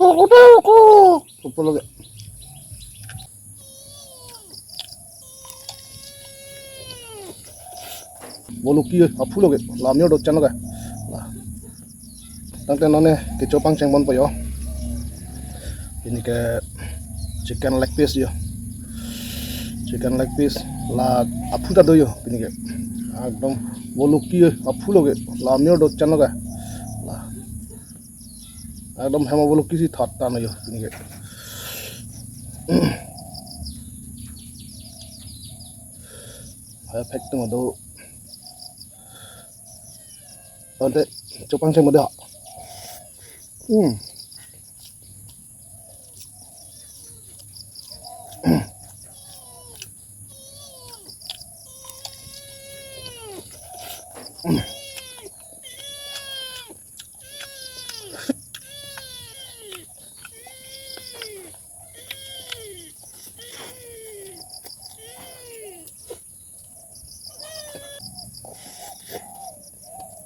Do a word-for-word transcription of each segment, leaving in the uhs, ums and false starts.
Upor loge. Boluki aphu loge. La amir do channel ke. La. Tangte nonke kecho pangcheng ponpo jo. Pini ke chicken leg piece jo. Chicken leg piece. La aphu ta do jo. Pini ke. Ekdom boluki aphu loge. La amir do channel ke. La. Ekdom hem aboluki si thot ta no jo. Pini ke. Hai phek tung do. Tangte, chopang cheng mode ha. Hmm.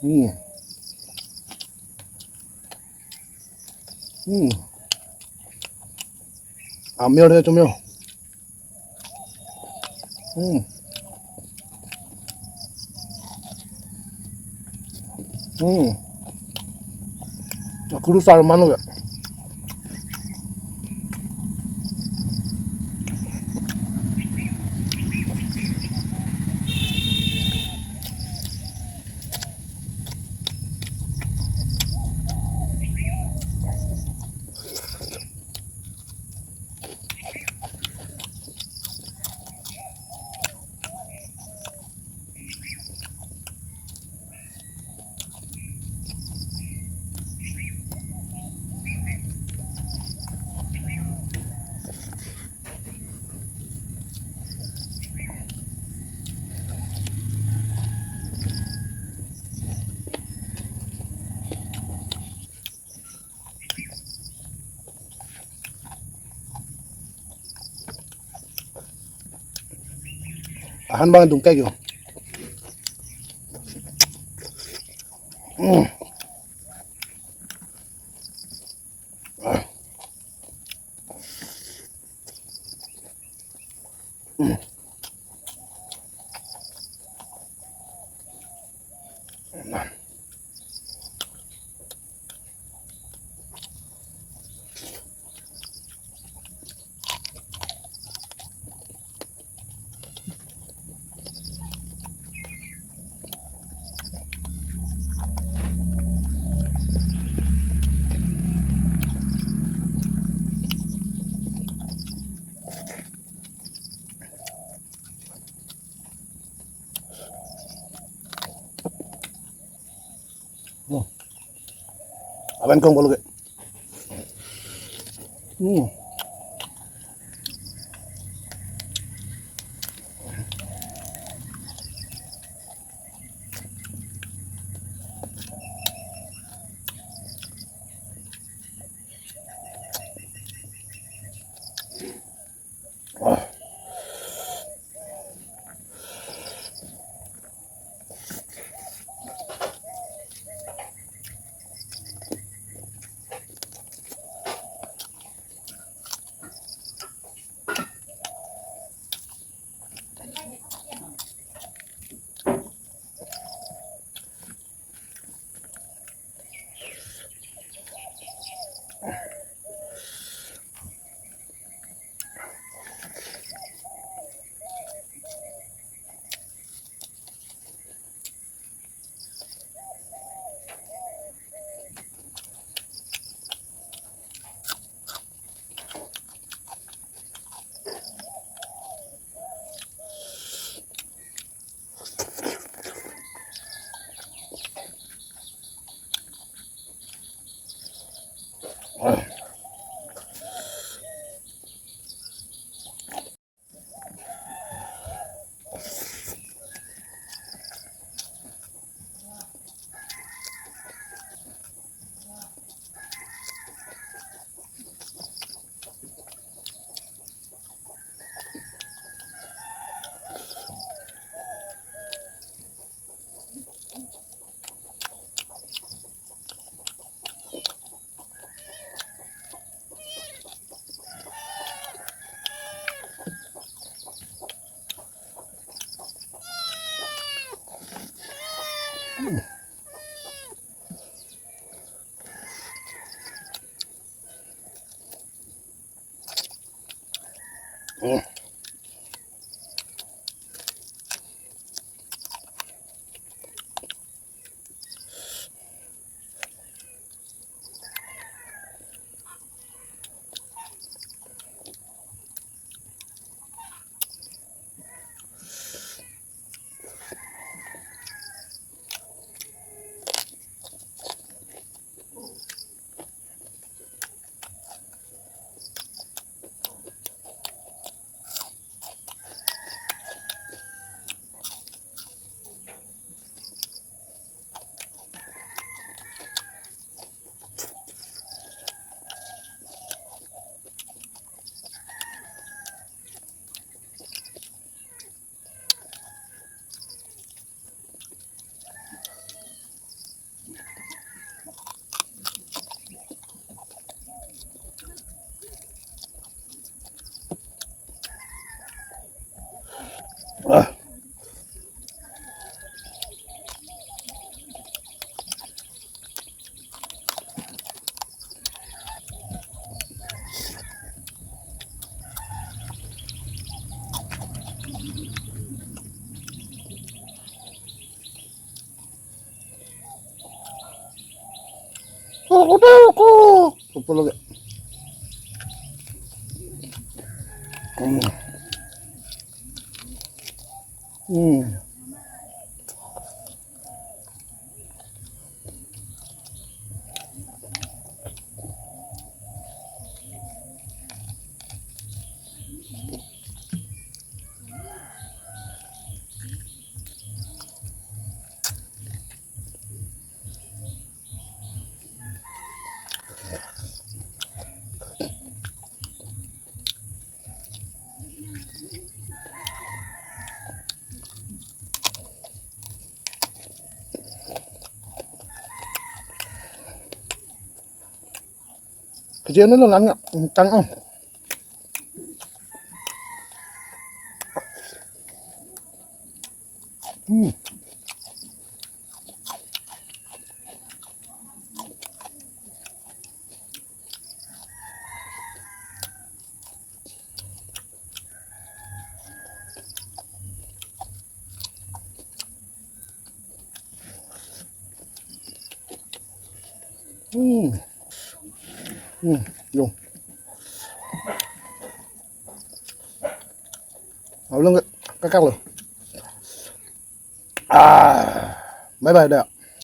Hmm. Hmm. Amir de chomir. Hmm. Hmm. Akuru sar manu ya. Ahan bang dungkai yo. Hmm. Hmm. Aben kong bolu ke. Hmm. Ko, ko, ko, ko. Apa lagi? Hmm. Hmm. Kejana lo langnya, tang, oh. Hmm. Hmm. Hmm. Yo. Aulung ke, kakak lo. Ah. Bye bye dah.